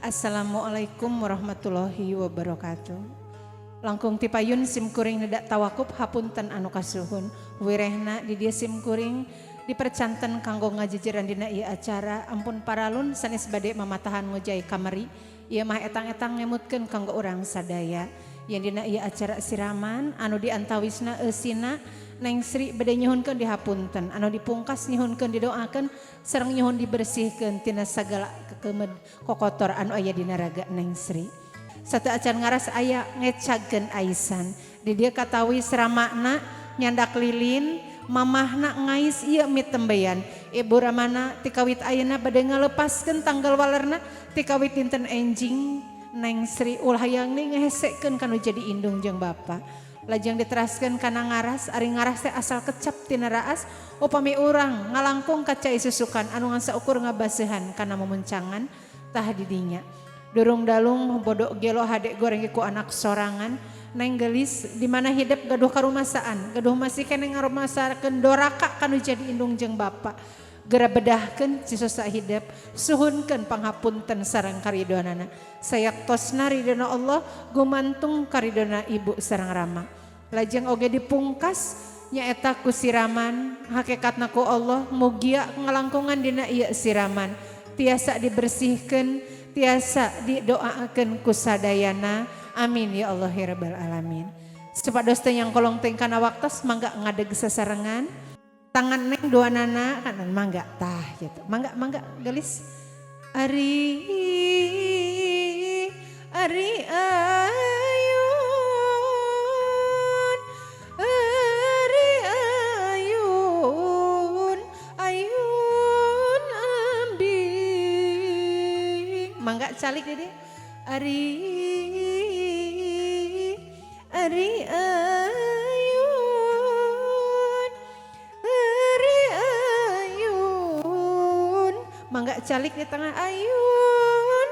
Assalamualaikum warahmatullahi wabarakatuh. Langkung tipayun sim kuring nedak tawakup hapunten anu kasuhun. Wirehna di dieu sim kuring dipercanten kanggo ngajejeran dina ieu acara. Ampun paralun sanes bade mamatahan ngojay kamari. Ieu mah etang-etang ngemutkeun kanggo urang sadaya. Yang dina ieu acara siraman anu diantawisna eusina Neng Sri bade nyuhunkeun dihapunten, anu dipungkas nyuhunkeun didoakeun sareng nyuhun dibersihkeun tina sagala kekemed kokotor anu aya dina raga Neng Sri. Satu acan ngaras aya ngecagkeun aisan. Di dieu katawi seramakna nyandak lilin, mamahna ngais ieu mitembeyan. Ibu ramana tikawit ayeuna bade ngalepaskeun tanggal walerna tikawit dinten enjing Neng Sri ulah hayang ngehesekeun kanu jadi indung jeung bapa. Lajeng diteraskeun kana ngaras, ari ngaras teh asal kecap tina raas, upami urang ngalangkung ka cai susukan anu ngan saukur ngabaseuhan kana mumuncangan tah didinya. Durung dalung bodo gelo hade goreng ku anak sorangan, Neng gelis di mana hidup gaduh karumasaan, gaduh masih keneh ngarumasakeun doraka kanu jadi indung jeung bapa. Gera bedahkeun cisosa hidup, suhunkeun panghapunten sareng karidonana. Sayaktosna ridona Allah gumantung karidona ibu sareng rama. Lajeng oge dipungkas nyaeta ku siraman, hakikatna ku Allah mugia ngalangkungan dina ieu siraman. Tiasa dibersihkeun, tiasa didoakeun ku sadayana. Amin ya Allah ya rabbal alamin. Supados teu nyangkolong teh kana waktos mangga ngadeg sasarengan. Tangan Neng dua nana kanan mangga tah gitu. Mangga mangga gelis. Ari ari ayun, ari ayun, ayun ambing. Mangga calik dede. Ari ari ayun, ari ayun. Mangga calik di tengah ayun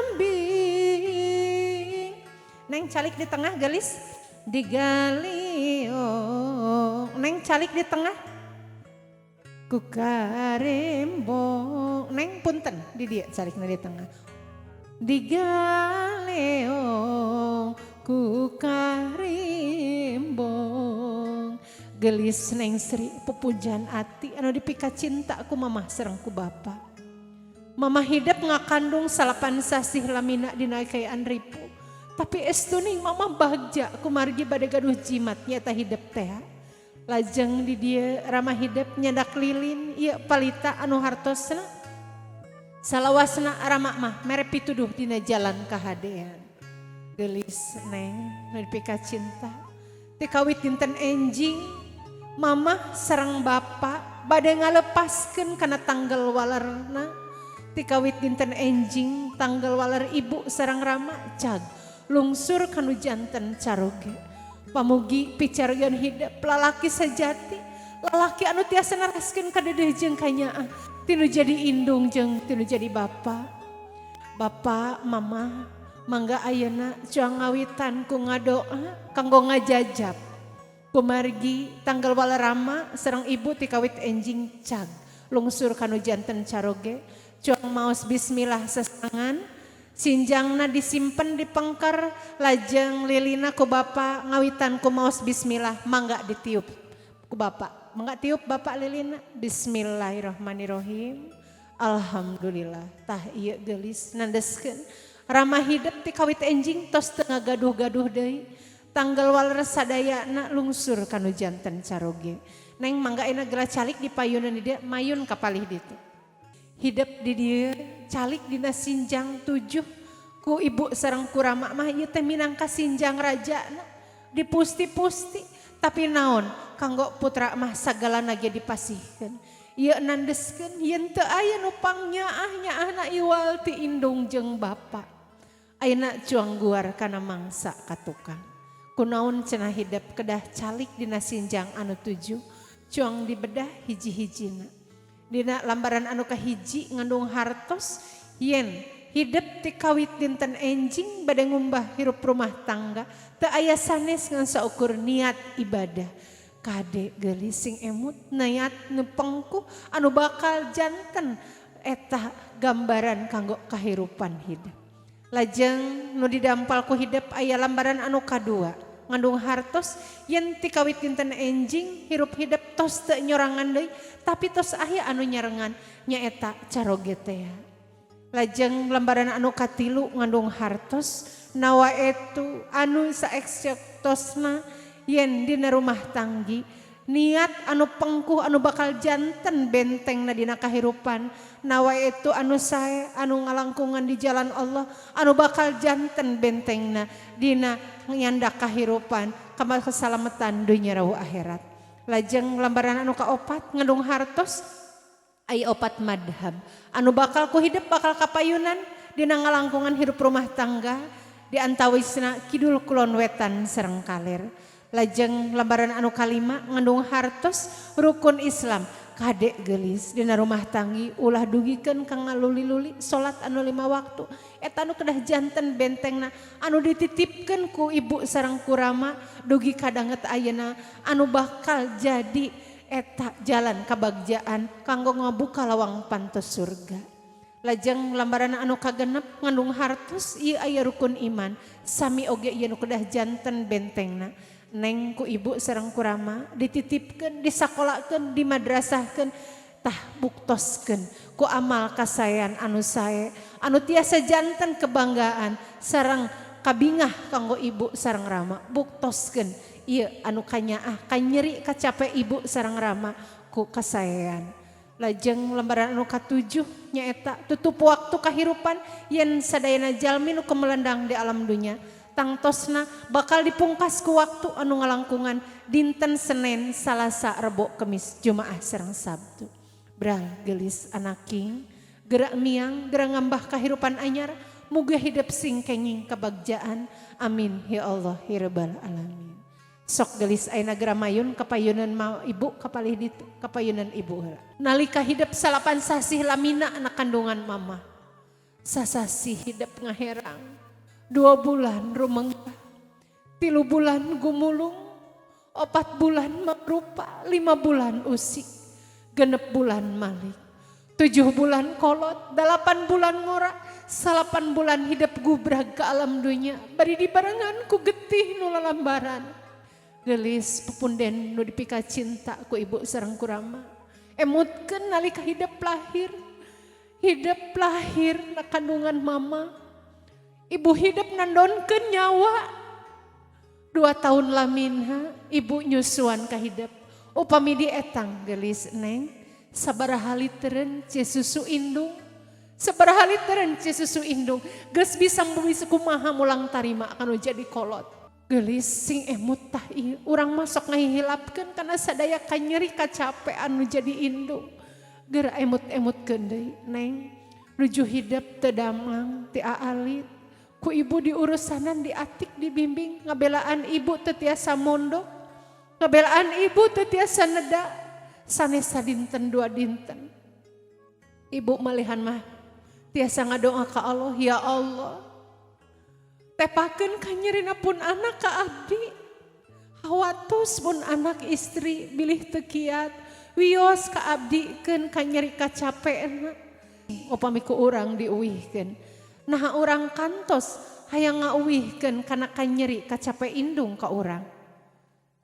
ambing. Neng calik di tengah gelis digaliung. Neng calik di tengah ku karembong. Neng punten di dia calikna di tengah. Digaleong ku karimbong. Gelis Neng Sri pupujan ati anu dipika cinta ku mamah sareng ku bapa. Mama hidup ngakandung 9 sasih lamina dina kaayaan ripu. Tapi estuning mama bagja kumargi bade gaduh jimat nyata hidup teh. Lajeng di dia ramah hidup nyandak lilin ieu palita anu hartosna. Salawasna rama mah mere pituduh dina jalan kahadean. Gelis Neng nu dipika cinta. Tikawit dinten enjing mama sareng bapa bade ngalepaskeun kana tanggal walerna. Tikawit dinten enjing tanggal waler ibu sareng rama cag lungsur kanu janten caroge. Pamugi picaryan hidup lalaki sejati, lalaki anu tiasa neraskeun kadedeh jeung kanyaah tinu jadi indung jeung tinu jadi bapa. Bapak, mama, mangga ayeuna cuang ngawitan ku ngadoa kanggo ngajajab. Kumargi tanggal walerama sareng ibu tikawit enjing cag lungsur kanu janten caroge. Cuang maos bismillah sesangan, sinjangna disimpen di pengker, lajeng lilina ku bapa ngawitan ku maos bismillah, mangga ditiup ku bapa. Mangga tiup bapak lilina. Bismillahirrahmanirrahim. Alhamdulillah. Tah ieu gelis nandeskeun ramah hidup ti kawit enjing tos teu ngagaduh-gaduh deui. Tanggal waler sadayana lungsur kanu janten caroge. Neng mangga ayeuna geura calik di payunan di dieu mayun kapalih ditu. Hidup di dieu calik dina sinjang 7 ku ibu sareng ku rama mah ieu teh minangka sinjang rajana dipusti-pusti, tapi naon kanggo putra mah sagalana ge dipasihkeun. Ieu nandeskeun yen teu aya nu pangnyaah nyaahna iwal ti indung jeung bapa. Ayeuna cuang guar kana mangsa katukang. Kunaon cenah hidup kedah calik dina sinjang anu 7, cuang dibedah hiji-hijina. Dina lambaran anu kahiji ngandung hartos yen hidup ti kawit dinten enjing bade ngumbah hirup rumah tangga teu aya sanes ngan saukur niat ibadah. Kade geulis sing emut niat nu pengkuh anu bakal janten Eta gambaran kanggo kahirupan hidup. Lajeng nu didampal ku hidup aya lambaran anu kadua ngandung hartos yen ti kawit dinten enjing hirup hidup tos teu nyorangan deui, tapi tos aya anu nyarengan, nyaeta caroge teh. Lajeng lembaran anu katilu ngandung hartos nawa etu anu saeksektosna yen dina rumah tanggi niat anu pengkuh anu bakal janten benteng na dina kahirupan, nawa itu anu sae anu ngalangkungan di jalan Allah anu bakal janten bentengna dina nyandak kahirupan kamal keselamatan dunya rawu akhirat. Lajeng lembaran anu kaopat ngandung hartos aya opat madhab anu bakal ku hidup bakal kapayunan dina ngalangkungan hirup rumah tangga di antawisna kidul kulon wetan sareng kaler. Lajeng lembaran anu kalima ngandung hartos rukun Islam. Kadek gelis dina rumah tanggi ulah dugikeun ka ngaluli-luli salat anu 5 waktu, eta anu kedah janten bentengna anu dititipkeun ku ibu sareng ku rama dugi kadanget ayeuna anu bakal jadi eta jalan kabagjaan kanggo ngabuka lawang pantos surga. Lajeng lembaran anu kagenep ngandung hartos ieu aya rukun iman sami oge ieu nu kedah janten bentengna neng ku ibu sareng ku rama dititipkeun, disakolakeun, dimadrasahkeun, tah buktoskeun ku amal kasaean anu sae anu tiasa janten kebanggaan sareng kabingah kanggo ibu sareng rama. Buktoskeun ieu anu kanyaah kanyeri kacape ibu sareng rama ku kasaean. Lajeng lembaran anu katujuh nyaeta tutup waktu kahirupan yen sadayana jalmi nu kemelendang di alam dunya tangtosna bakal dipungkas ku waktu anu ngalangkungan dinten Senin, Salasa, Rebo, Kemis, Jumaah sareng Sabtu. Bral gelis anaking gerak miang gerak ngambah kahirupan anyar, muga hidup sing kenging kebagjaan, amin ya Allah ya rabbal alamin. Sok gelis ayeuna geura mayun kapayunan ma ibu kapalih ditu kapayunan ibu heula. Nalika hidup 9 sasih lamina anak kandungan mama. Sasasih hidup ngaherang. 2 bulan rumengah, 3 bulan gumulung, 4 bulan mangrupa, 5 bulan usik, 6 bulan malik, 7 bulan kolot, 8 bulan ngora, 9 bulan hidup gubrag ke alam dunya, bari dibarengan ku getih nu lalambaran. Gelis pepunden nu dipika cinta ku ibu sareng ku rama. Emutkeun nalika hidup lahir na kandungan mama. Ibu hidup nandonkeun nyawa. 2 tahun laminha ibu nyusuan ka hidup. Upami dietang gelis neng sabaraha litereun ce susu indung. Sabaraha litereun ce susu indung. Geus bisa bumi sekumaha mulang tarima kanu jadi kolot. Gelis sing emut tah ieu urang masok ngahihilapkeun kana sadaya kanyeri kacape anu jadi indung. Geura emut-emutkeun deui neng nuju hidup teu damang ti aalit. Ku ibu diurusanan diatik dibimbing ngabelaan ibu teu tiasa mondok, ngabelaan ibu teu tiasa neda, sanes sadinten 2 dinten. Ibu malihan mah tiasa ngadoa ka Allah, ya Allah tepakeun kanyerina pun anak ka abdi, hawatos mun anak istri bilih teu kiat, wios ka abdikeun kanyeri kacapeuna. Upami ku urang diuwihkeun, nah urang kantos hayang ngauwihkeun kana kanyeri kacape indung ka urang.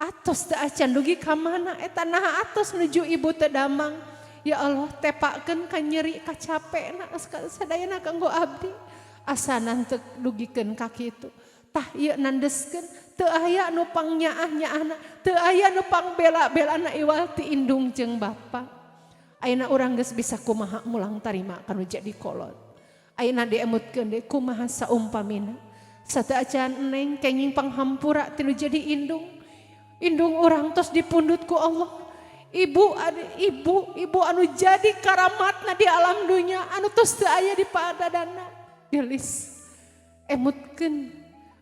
Atos teu acan dugi ka mana eta naha atos nuju ibu teu damang. Ya Allah tepakeun kanyeri kacapena sadayana kanggo abdi. Asana teu dugikeun ka kitu. Tah ieu nandeskeun teu aya nu pangnyaah-nyaahna, teu aya nu pangbela-belana iwal ti indung jeung bapa. Ayeuna urang geus bisa kumaha mulang tarima kanu jadi kolot. Ayeuna diemutkeun deui kumaha saumpamina. Sateuacan neng kenging panghampura tinu jadi indung. Indung urang tos dipundut ku Allah. Ibu anu ibu, ibu anu jadi karamatna di alam dunya anu tos teu aya di padadana. Gelis emutkeun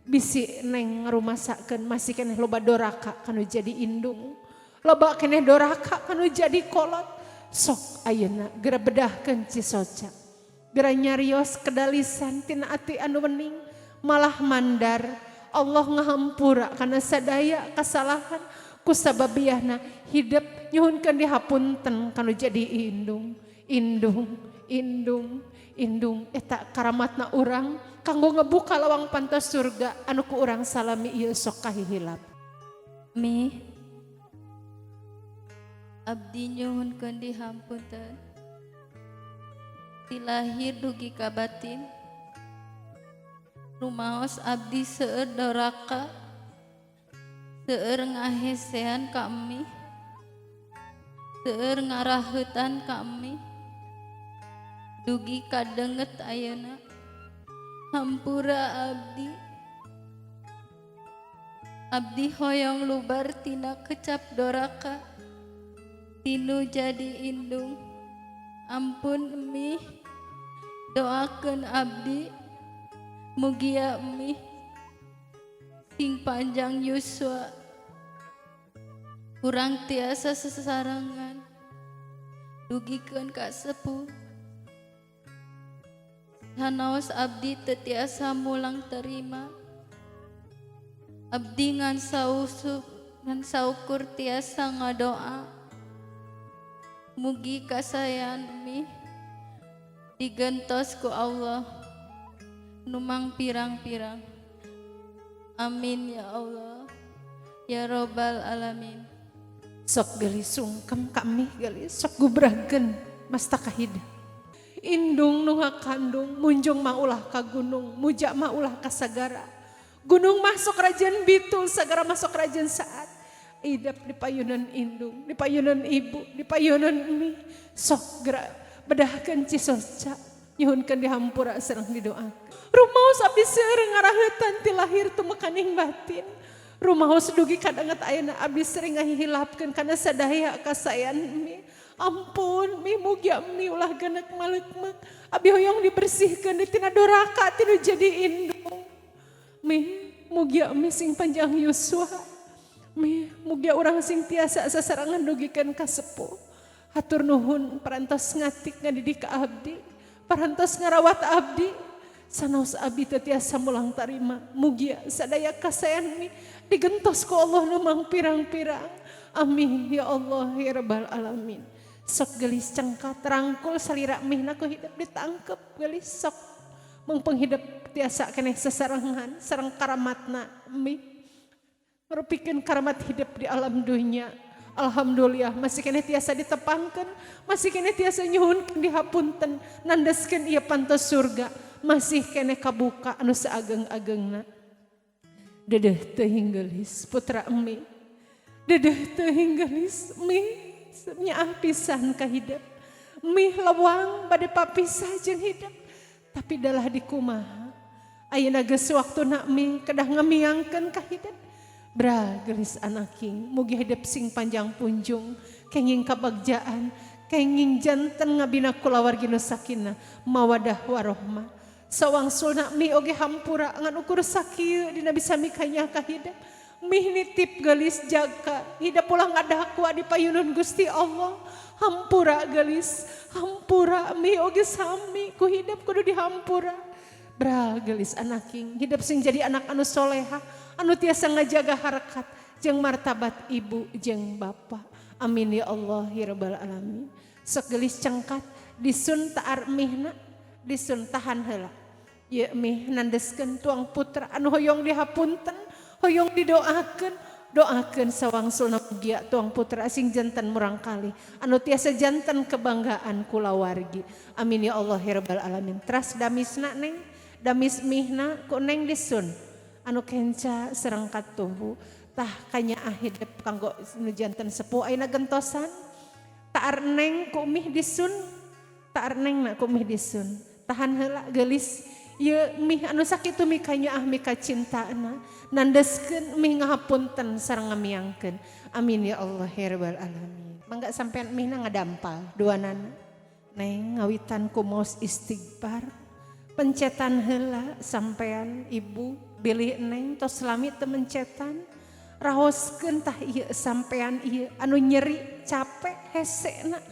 bisi neng ngarumasakeun masih keneh loba doraka kanu jadi indung. Loba keneh doraka kanu jadi kolot. Sok ayeuna geura bedahkeun cisoca. Geura nyarios kedalisan tina ati anu wening malah mandar Allah ngahampura kana sadaya kasalahan kusababiahna hidup nyuhunkeun dihapunten kanu jadi indung, indung, Indung, indung eta karamatna urang kanggo ngebuka lawang pantos surga anu ku urang salami ieu sok kahihilap. Mi, abdi nyuhunkeun dihampunten. Ti lahir dugi ka batin, rumaos abdi seueur doraka, seueur ngahesean ka emi, seueur ngaraheutan ka emi, dugi ka deungeut ayeuna. Hampura abdi. Abdi hoyong lubar tina kecap doraka, tinu jadi indung. Ampun emi, doakeun abdi, mugia emi sing panjang yuswa, urang tiasa sesarengan dugikeun ka sepuh. Sanaos abdi teu tiasa mulang terima, abdi ngan sausu ngan saukur tiasa ngadoa. Mugi kasayan emi digentos ku Allah nu mangpirang-pirang. Amin ya Allah ya Robbal Alamin. Sok geulis sungkem ka emi, geulis sok gubragkeun masta kahidep. Indung nu ngakandung, munjung mah ulah ka gunung, muja mah ulah ka sagara. Gunung masuk kerajaan bitu, sagara masuk kerajaan saat. Idap di payunan indung, di payunan ibu, di payunan emi. Sok gerak bedahkeun cisoca, nyuhunkeun dihampura sareng didoakeun. Rumaos abdi seueur ngaraheutan ti lahir tumekaning batin. Rumaos dugi kadanget ayeuna abdi sering ngahihilapkeun kana sadaya kasayan emi. Ampun mi, mugia mi ulah genek malekmek. Abi hoyong dibersihkeun di tina doraka tinu jadi indung. Mi, mugia mi sing panjang yuswa. Mi, mugia urang sing tiasa sasarangan dugikeun ka sepuh. Hatur nuhun parantos ngatik ngadidik ka abdi, parantos ngarawat abdi. Sanaos abdi teu tiasa mulang tarima. Mugia sadaya kasayan mi digentos ku Allah nu mangpirang-pirang. Amin ya Allah ya Rabbal Alamin. Sok gelis cengkat rangkul salira mihna ku hidup ditangkep gelis sok mengpenghidap tiasa keneh sesarengan sareng karamatna mi ngerupikeun karamat hidup di alam dunia. Alhamdulillah masih keneh tiasa ditepangkeun, masih keneh tiasa nyuhunkeun dihapunten, nandeskeun ieu pantos surga, masih keneh kabuka anu saageng-agengna. Dedeh teuing geulis putra emi, dedeh teuing geulis mi nyaah pisan ka hidep. Mi lewang bade papisah jeung hidep, tapi dalah dikumaha. Ayeuna geus waktuna mi kedah ngamiangkeun ka hidep. Bra geulis anaking, mugi hidep sing panjang punjung, kenging kabagjaan, kenging janten ngabina kulawargi nu sakinah, mawadah warohmah. Sawangsulna mi oge hampura ngan ukur sakieu dina bisa mikanya ka hidep. Mih nitip gelis jaga hidup ulah ngadakwa di payunun Gusti Allah. Hampura gelis, hampura mi oge sami ku hidup kudu dihampura. Bra gelis anaking, hidup sing jadi anak anu soleha, anu tiasa ngajaga harkat jeung martabat ibu jeung bapa. Amin ya Allah ya Rabbal Alamin. Sok gelis cengkat disun taar mihna, disun tahan heula. Ye mih nandeskeun tuang putra anu hoyong dihapunten, hoyong didoakeun, doakeun sawangsulna mugia tuang putra sing janten murangkali anu tiasa janten kebanggaan kulawargi. Amin ya Allah ya Rabbal Alamin. Teras damisna neng, damis mihna ku neng disun anu kenca serangkat tubuh tah kanyaah hidep kanggo nu janten sepuh ayeuna gentosan. Taar neng ku mih disun, taar neng na ku mih disun. Tahan heula geulis. Ye mih anu sakitu mi kanyaah mi kacintana, nandeskeun mih ngahapunten sareng ngamiangkeun. Amin ya Allah ya Rabbal Alamin. Mangga sampean mihna ngadampal duanana. Neng ngawitan ku maos istighfar, pencetan heula sampean ibu bilih neng tos lami teu mencetan. Raoskeun tah ieu sampean ieu anu nyeri capek hesena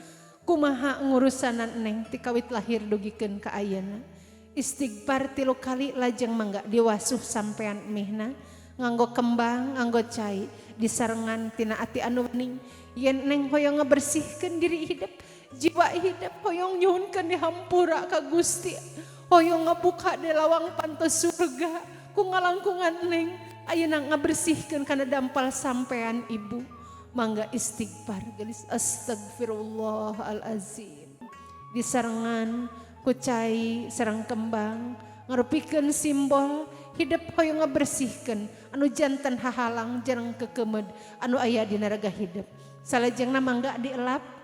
kumaha ngurusanan neng ti kawit lahir dugikeun ka ayeuna. Istighfar 3 kali lajeng mangga diwasuh sampean mihna nganggo kembang nganggo cai disarengan tina ati anu wening. Yen neng hoyong ngabersihkeun diri hidup Jiwa hidup hoyong nyuhunkeun dihampura ka Gusti. Hoyong ngabuka di lawang panto surga ku ngalangkungan neng ayeuna ngabersihkeun kana dampal sampean ibu. Mangga istighfar gelis astagfirullahalazim. Disarengan ku cai sareng kembang ngarupikeun simbol hidup hoyong ngabersihkeun anu janten hahalang jeung kekemed anu aya dina raga hidup. Salajengna mangga dielap.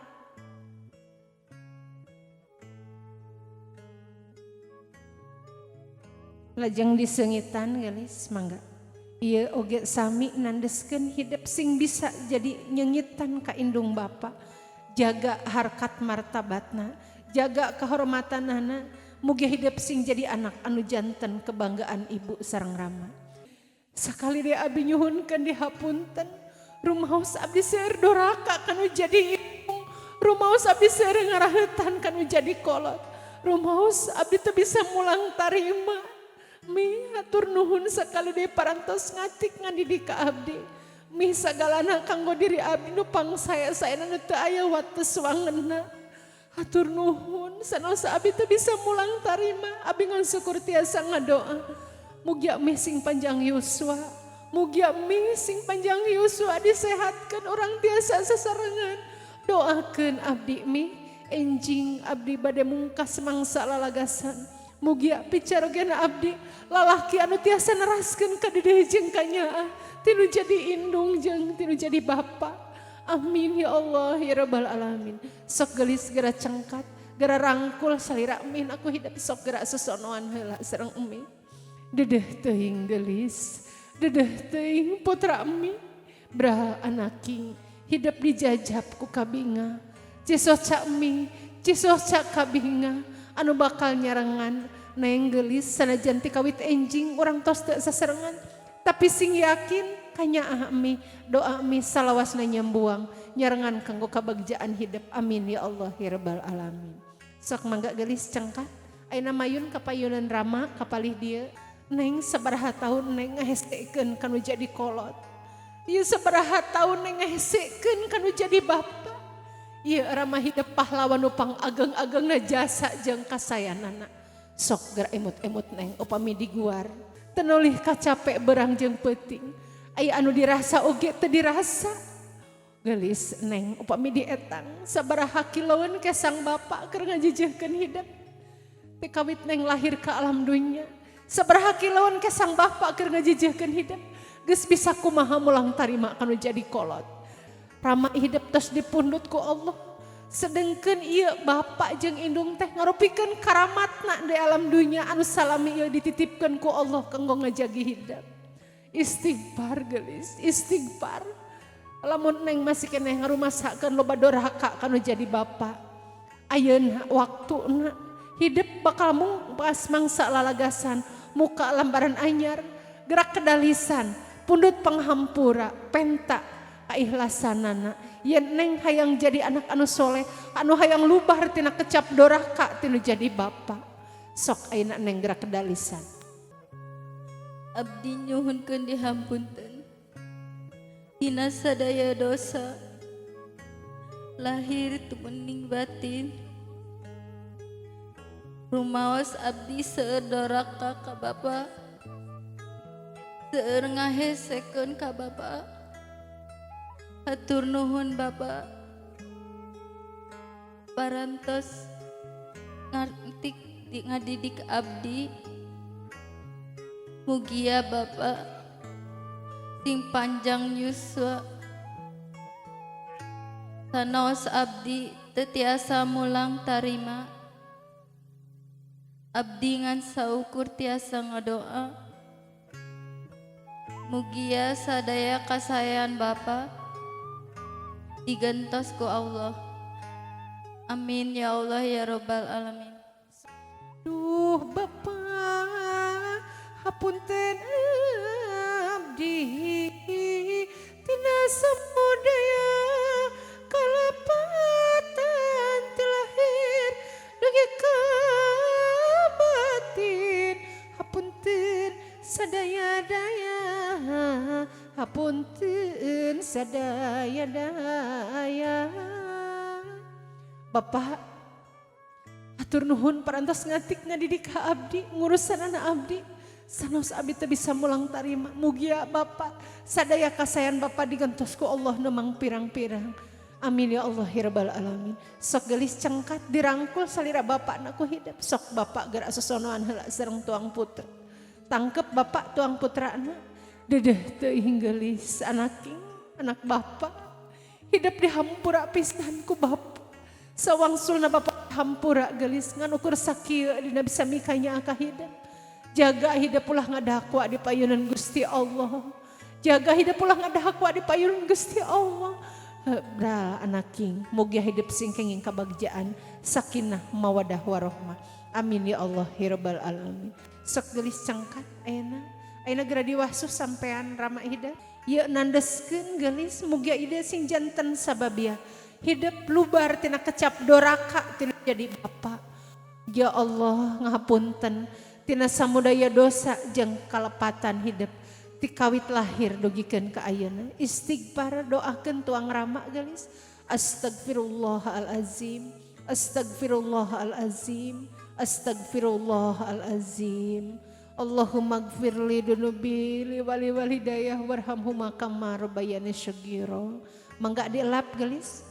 Lajeng diseungitan gelis mangga. Ieu oge sami nandeskeun hidup sing bisa jadi nyengitan ka indung bapa. Jaga harkat martabatna, jaga kehormatanana. Mugi hidup sing jadi anak anu janten kebanggaan ibu sareng rama. Sakali deui abdi nyuhunkeun dihapunten, rumaos abdi seueur doraka kanu jadi indung, rumaos abdi seueur ngaraheutan kanu jadi kolot, rumaos abdi teu bisa mulang tarima. Mi hatur nuhun sakali deui parantos ngatik ngadidik ka abdi. Mi sagalana kanggo diri abdi nu pangsaya-sayana nu teu aya wates wangenna. Hatur nuhun sanaos abdi teu bisa mulang tarima, abdi ngan syukur tiasa ngadoa. Mugia mi sing panjang yuswa, mugia mi sing panjang yuswa disehatkeun urang tiasa sasarengan. Doakeun abdi mi enjing abdi bade mungkas mangsa lalagasan. Mugia picarogena abdi lalaki anu tiasa neraskeun ka dedeh jeung ka nyaah, tinu jadi indung jeung tinu jadi bapa. Amin ya Allah ya Rabbal alamin. Sok gelis gera cengkat, gera rangkul salira amin aku hidup sok gera sesonoan heula sareng emi. Dedeh teuing gelis, dedeh teuing putra emi. Bra anaking hidup dijajab ku kabinga. Cisoca emi, cisoca kabinga anu bakal nyarengan neng gelis sanajan ti kawit enjing urang tos teu sasarengan. Tapi sing yakin kanyaah mi doa mi salawasna nyembuang nyarengan kanggo kabagjaan hidup. Amin ya Allah ya Rabbal alamin. Sok mangga gelis cengkat ayeuna mayun kapayunan rama kapalih dieu. Neng sabaraha taun neng ngahesekeun kanu jadi kolot, ieu sabaraha taun neng ngahesekeun kanu jadi bapa. Ieu rama hidup pahlawan nu pangageng-agengna jasa jeung kasayanana. Sok geura emut-emut neng upami diguar tenolih kacape berang jeung peuting. Aya anu dirasa oge teu dirasa. Gelis neng upami dietang sabaraha kiloeun ke sang bapa keur ngajejehkeun hidup. Teu kawit neng lahir ka alam dunya, sabaraha kiloeun ke sang bapa keur ngajejehkeun hidup. Geus bisa kumaha mulang tarima kanu jadi kolot. Rama hidup tos dipundhut ku Allah. Sedengkeun ieu bapa jeung indung teh ngarupikeun karamatna di alam dunya anu salami ieu dititipkeun ku Allah kanggo ngajagi hidup. Istighfar gelis, istighfar. Lamun neng masih keneh ngarumasakeun loba doraka kanu jadi bapa. Ayeuna waktuna hidup bakal mungpas mangsa lalagasan, muka lambaran anyar, gerak kedalisan, pundut panghampura, penta kaikhlasanana. Yen neng hayang jadi anak anu soleh, anu hayang lubar tina kecap doraka tinu jadi bapa. Sok ayeuna neng gerak kedalisan. Abdi nyuhunkeun dihampunten dina sadaya dosa lahir tumening batin. Rumaos abdi seueur doraka ka bapa, seueur ngahesekeun ka bapa. Hatur nuhun bapa parantos ngartik ngadidik abdi. Mugia bapa sing panjang yuswa, sanaos abdi teu tiasa mulang tarima. Abdi ngan saukur tiasa ngadoa. Mugia sadaya kasayan bapa digentos ku Allah. Amin ya Allah ya Rabbal alamin. Duh bapa hapunten abdi tina samudaya kalepatan ti lahir dugi ka batin. Hapunten sadaya-daya, hapunten sadaya-daya. Bapak hatur nuhun parantos ngatik ngadidik ka abdi, ngurusan anak abdi. Sanos abdi teu bisa mulang tarima. Mugia Bapak sadaya kasayan Bapak digentos ku Allah nemang pirang-pirang. Amin ya Allah ya rabbal alamin. Sok gelis cengkat dirangkul salira bapak naku hidup. Sok bapak gerak sosonoan heula sareng tuang putra. Tangkep bapak tuang putrana. Dedeh teuing geulis anaking anak bapak. Hidup dihampura pisan ku bapak. Sawangsulna bapak hampura gelis ngan ukur sakieu dina bisa mikanya ka hidup. Jaga hidup ulah ngadakwa di payunan Gusti Allah. Jaga hidup ulah ngadakwa di payunan Gusti Allah. Bral anaking mugia hidup sing kenging kabagjaan sakinah mawadah warohmah. Amin ya Allah ya rabbal alamin. Sok gelis cengkat ayeuna. Ayeuna geura diwasuh sampean rama hidup. Ieu nandeskeun gelis mugia ide sing janten sababia. Hidup lubar tina kecap doraka tina jadi bapak. Ya Allah ngapunten tina samudaya dosa jeung kalepatan hidup tikawit lahir dugikeun ka ayeuna. Istighfar doakeun tuang rama gelis. Astagfirullahalazim, astagfirullahalazim, astagfirullahalazim. Allahumma gfirli dunubi li wali walidayah warhamhuma kama rabbayani shaghira. Mangga dielap gelis.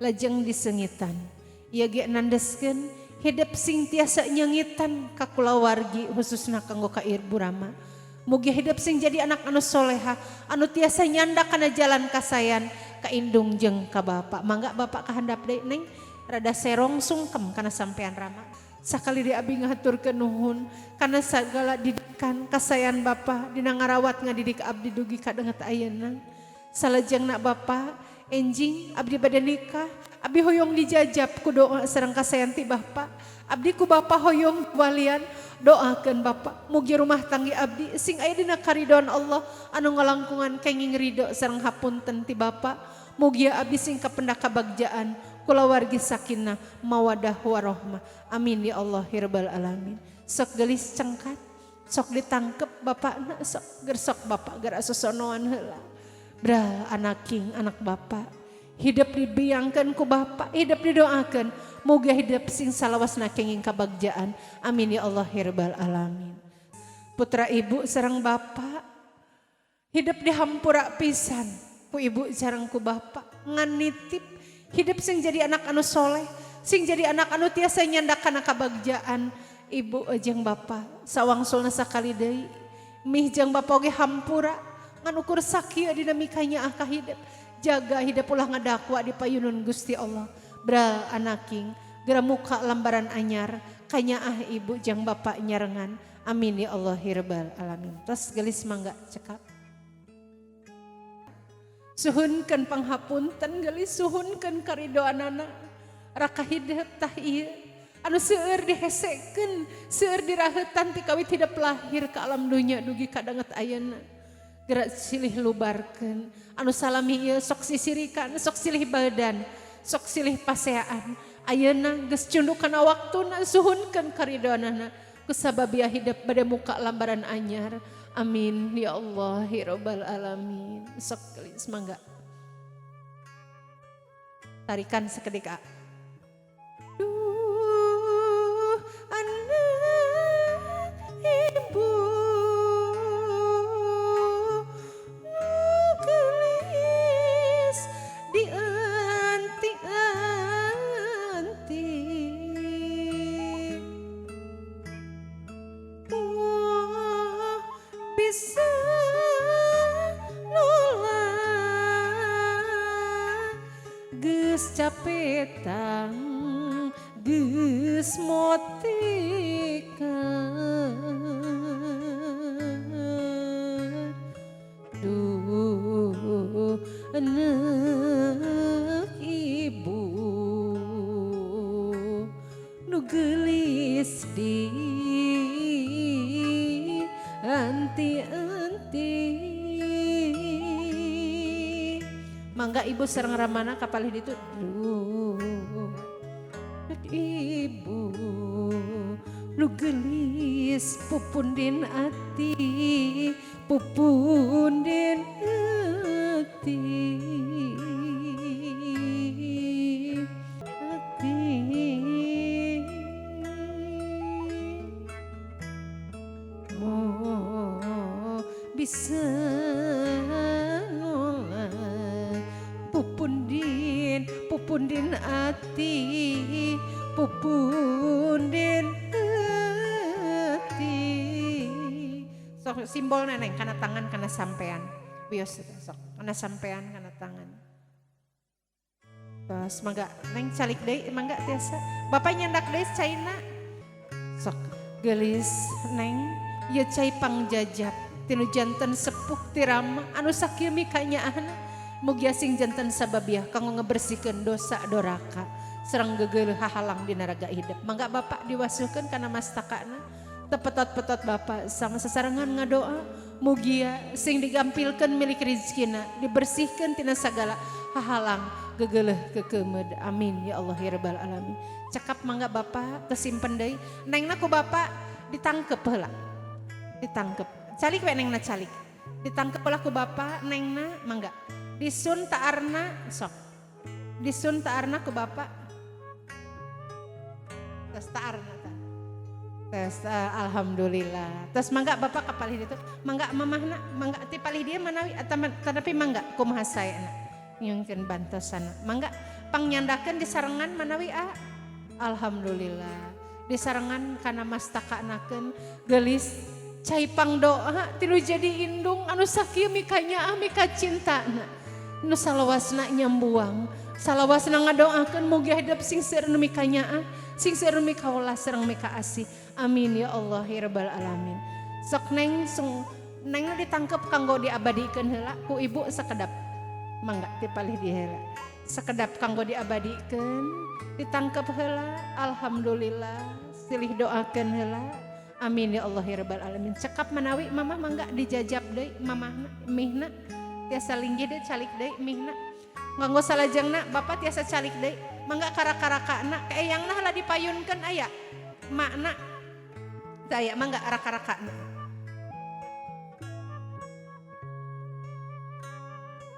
Lajeng disengitan. Ieu ge nandeskeun hidup sing tiasa nyengitan ka kulawargi khususna kanggo ka Ibu Rama. Mugi hidup sing jadi anak anu soleha, anu tiasa nyanda kana jalan kasayan, ka indung jeung ka bapak. Mangga bapak kahandap deui neng, rada serong sungkem kana sampean Rama. Sakali di abi ngahaturkeun nuhun kana sagala didikan kasayan bapak dina ngarawat ngadidik abdi dugi ka danget ayeuna. Salajengna bapak enjing abdi bade nikah, abdi hoyong dijajab ku doa sareng kasayan ti bapak. Abdi ku bapak hoyong walian, doakeun bapak mugi rumah tanggi abdi sing aya dina karidhoan Allah anu ngalangkungan kenging ridho sareng hapunten ti bapak. Mugi abdi sing kapendak kabagjaan kulawargi sakinah mawadah warohmah. Amin ya Allah ya rabbal alamin. Sok gelis cengkat, sok ditangkep bapakna, sok gersok bapak gerak sosonoan heula. Bral anaking anak bapak, hidup dibiangkan ku bapak, hidup didoakan, moga hidup sing salawasna kenging kabagjaan. Amin ya Allah ya rabbal alamin. Putra ibu sareng bapak, hidup dihampura pisan ku ibu sareng ku bapak, ngan nitip hidup sing jadi anak anu soleh, sing jadi anak anu tiasa nyandak kana kabagjaan. Ibu jeung bapak sawangsulna sakali deui mih jeung bapak oge hampura ngan ukur sakieu dinamikanya ah ka hidup. Jaga hidup ulah ngadakwa di payunun Gusti Allah. Bral anaking geura muka lambaran anyar kanyaah ibu jeung bapak nyarengan. Amin ya Allah ya rabbal alamin. Tos gelis mangga cekap. Suhunkeun panghapunten gelis, suhunkeun karidoanana. Raka hidup tah ieu anu seueur dihesekeun, seueur diraheutan ti kawit hidup lahir ka alam dunya dugi ka danget ayeuna. Gerak silih lubarkeun anu salami ieu sok sisirikan, sok silih badan, sok silih paseaan. Ayeuna geus cunduk kana waktuna, suhunkeun karidoanana kusababia hidup bade muka lambaran anyar. Amin ya Allah ya rabbal alamin. Sok gelis mangga. Tarikan sekedik a. Duh anak ibu nu geulis dianti-anti. Wah bisa nolak geus capetang geus motika. Duh anak ibu nu geulis di anti-anti. Mangga ibu sareng ramana kapalih ditu. Duh anak ibu nu geulis pupundin ati, pupundin ati. bisa nolak pupundin pupundin ati pupundin ati. Sok simbol neneng kana tangan kana sampean wios sok kana sampean kana tangan. Terus mangga neng calik deui mangga tiasa bapak nyandak deui caina sok geulis neng ieu cai pangjajab tinu janten sepuh tirama anu sakieu mikanyaahna mugia sing janten sababiah kanggo ngebersihkeun dosa doraka sareng gegeuleuh hahalang dina raga hidep. Mangga bapak diwasuhkeun kana mastakana tepetot-petot bapak sama sasarengan ngadoa mugia sing digampilkeun milik rizkina dibersihkeun tina sagala hahalang gegeleuh kekemed. Amin ya Allah ya rabbal alamin. Cekap mangga bapak kesimpen deui nengna ku bapak ditangkep heula ditangkep calik we nengna calik ditangkep heula ku bapak nengna mangga disun taarna sok disun taarna ku bapak tes taarna ta tes alhamdulillah. Tes mangga bapak kapalih ditu mangga mamahna mangga ti palih dia manawi tetapi mangga kumaha saena nyungkeun bantosana mangga pangnyandakeun disarengan manawi a alhamdulillah disarengan kana mastakanakeun geulis cai pangdoa tilu jadi indung anu sakieu mikanyaah mikacintana nu salawasna nyambuang salawasna ngadoakeun mugi hidep sing seueur nu mikanyaah sing seueur nu mikawelas sareng mikaasih. Amin ya Allah ya rabbal alamin. Sok neng sung neng ditangkep kanggo diabadikeun heula ku ibu sakedap mangga ti palih di heula sakedap kanggo diabadikeun ditangkep heula alhamdulillah silih doakeun heula. Amin ya Allah ya rabbal alamin. Cekap manawi mamah mangga dijajab deui mamahna mihna tiasa linggih deui calik deui mihna nganggo salajengna bapak tiasa calik deui mangga kara-karakana ka eyangna heula dipayunkeun aya makna teu aya mangga raka-rakana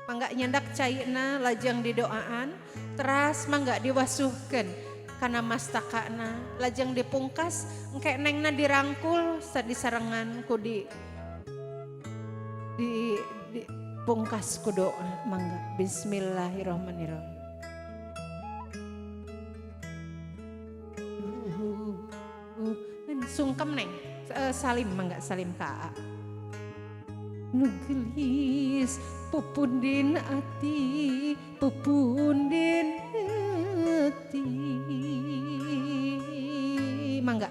mangga nyandak caina lajeng didoaan teras mangga diwasuhkeun kana mastakana lajeng dipungkas engke nengna dirangkul sadisarengan ku di pungkas ku doa mangga. Bismillahirrahmanirrahim. Sungkem neng salim mangga salim ka a. Nu geulis pupundin ati pupundin ati mangga.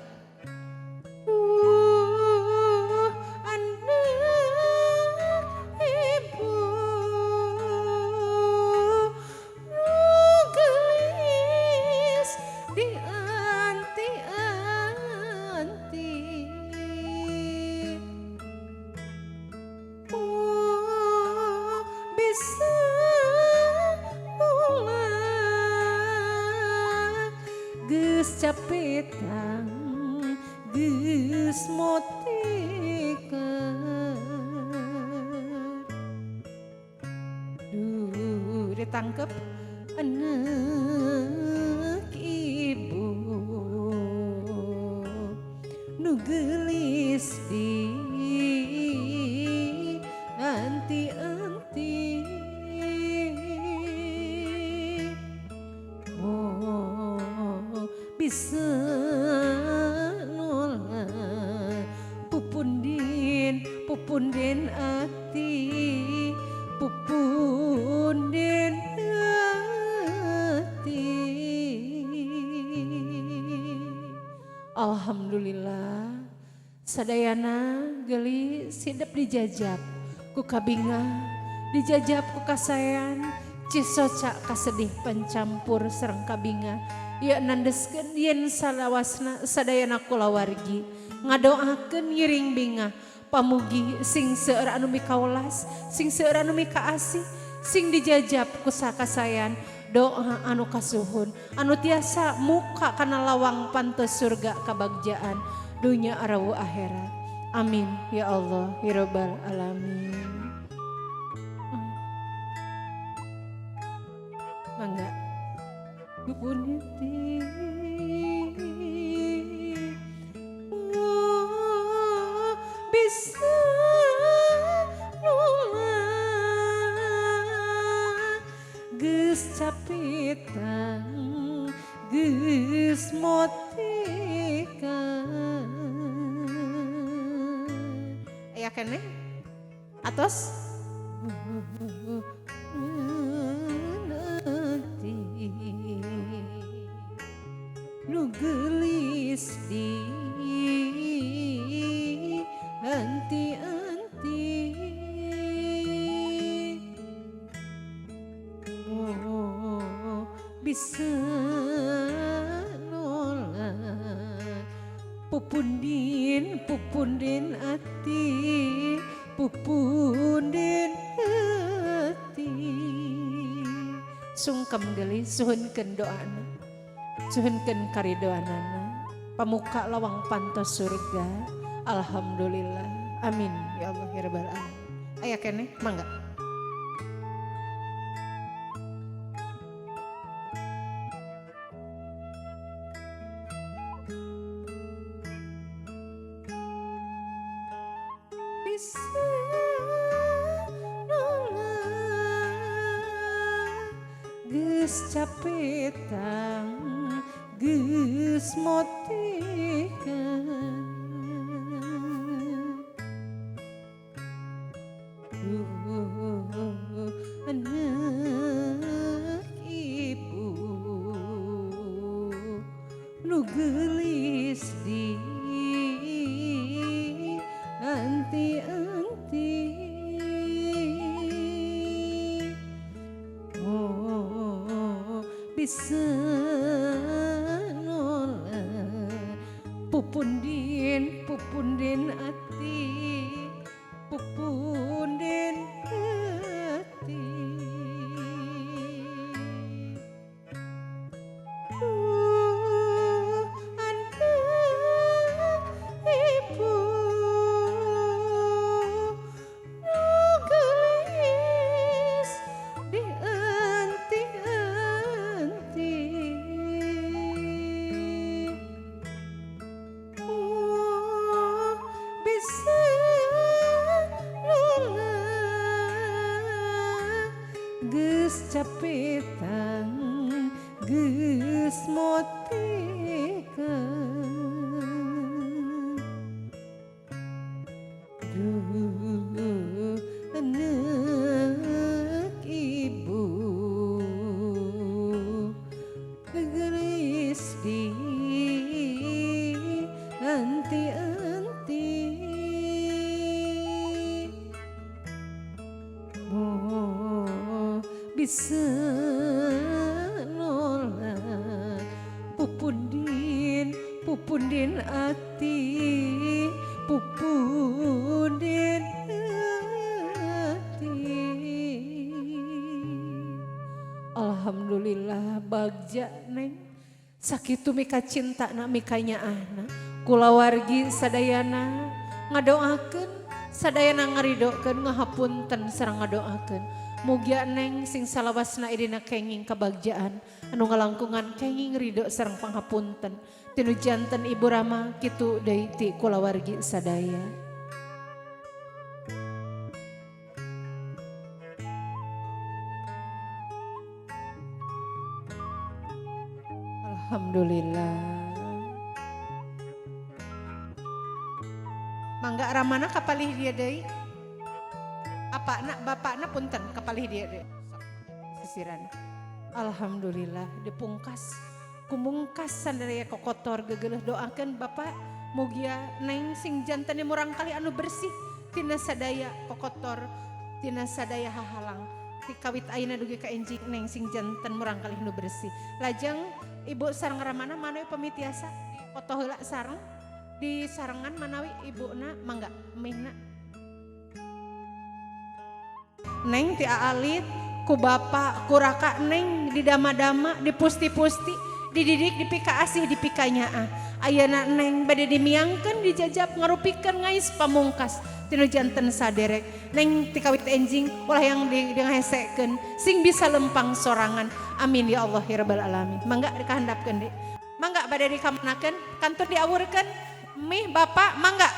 Anak ibu nu geulis dianti-anti bisa ulah geus capetang geus motikar. Duh ditangkep anak ibu nu geulis di anti-anti oh bisa nolak pupundin pupundin ati pupundin ati. Alhamdulillah sadayana geulis hidep dijajab ku kabingah dijajab ku kasayan cisoca kasedih pencampur sareng kabingah ya nandeskeun yen salawasna sadayana kulawargi ngadoakeun ngiring bingah pamugi sing seueur anu mikawelas sing seueur anu mikaasih sing dijajab ku sakasayan doa anu kasuhun anu tiasa muka kana lawang pantes surga kabagjaan dunya arawu akhirat. Amin ya Allah ya rabbal alamin. Mangga puniti bisa Aya keneh? Atos? Nu geulis di anti-anti. Oh, bisa nolak pupundin pupundin ati pupundin ati. Sungkem geulis suhunkeun doana, suhunkeun karidoanana, pamuka lawang pantos surga. Alhamdulillah, amin ya Allah ya rabbal alamin. Aya keneh mangga. Bisa nolak geus capetang geus motikan. Anak ibu nu geulis di anti-anti. Oh, bisa nolak pupundin pupundin ati pupundin ati. Anak ibu nu geulis di anti-anti. Oh, bisa nolak geus capetang geus motikan. Duh, anak ibu geulis di anti-anti. Oh, bisa nolak pupundin pupundin ati pupundin ati. Alhamdulillah bagja neng sakitu mika cinta na mika nyaahna kulawargi sadayana ngadoakeun sadayana ngaridokeun ngahapunten sareng ngadoakeun. Mugia neng sing salawasna idina kenging kabagjaan anu ngalangkungan kenging ridho sareng panghapunten tinu janten Ibu Rama kitu deui ti kulawargi sadaya. Alhamdulillah. Mangga Ramana kapalih dia deui. Apakna bapakna punten kapalih dia deui. Sisiran. Alhamdulillah dipungkas kumungkas sadaya kokotor gegeleuh doakeun bapak mugia neng sing jantene murang kali anu bersih tina sadaya kokotor tina sadaya hahalang ti kawit ayeuna dugi ka enjing neng sing janten murang kali nu bersih. Lajeng ibu sareng Ramana manawi pamitiasa foto heula sareng di sarengan manawi ibuna mangga mihna. Neng ti aalit ku bapak ku raka neng didama-dama dipusti-pusti dididik dipika asih dipika nyaah. Ayeuna neng bade dimiangkeun dijajab ngarupikeun ngais pamungkas tinu janten saderek. Neng ti kawit enjing ulah yang dihesekeun sing bisa lempang sorangan. Amin ya Allah ya rabbal alamin. Mangga dikahandapkeun deui. Mangga bade dikamanakeun kantor diawurkeun mih bapak mangga.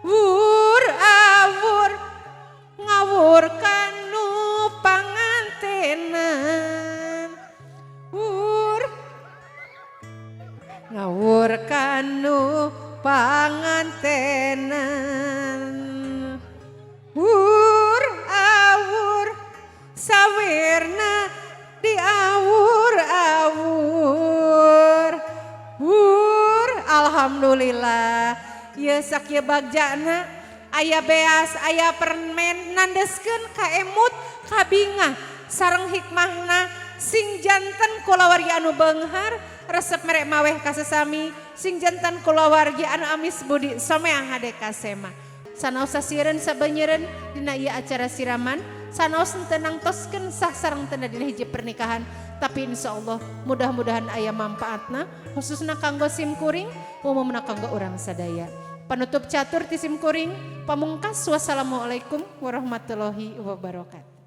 Wur awur ngawur kanu pangantenan. Wur ngawur kanu pangantenan. Alhamdulillah. Ieu sakieu bagjana aya beas, aya permen, nandeskeun kaemut, kabingah sareng hikmahna, sing janten kulawargi anu beunghar, resep mere maweh ka sesami, sing janten kulawargi anu amis budi, somea hade kasema. Sanaos sasieureun sabenyeureun dina ieu acara siraman, sanaos teu nangtoskeun sah sareng teu dina hiji pernikahan, tapi insya Allah mudah-mudahan aya manfaatna, khususna kanggo sim kuring, umumna kanggo urang sadaya. Panutup catur ti sim kuring pamungkas, wassalamualaikum warahmatullahi wabarakatuh.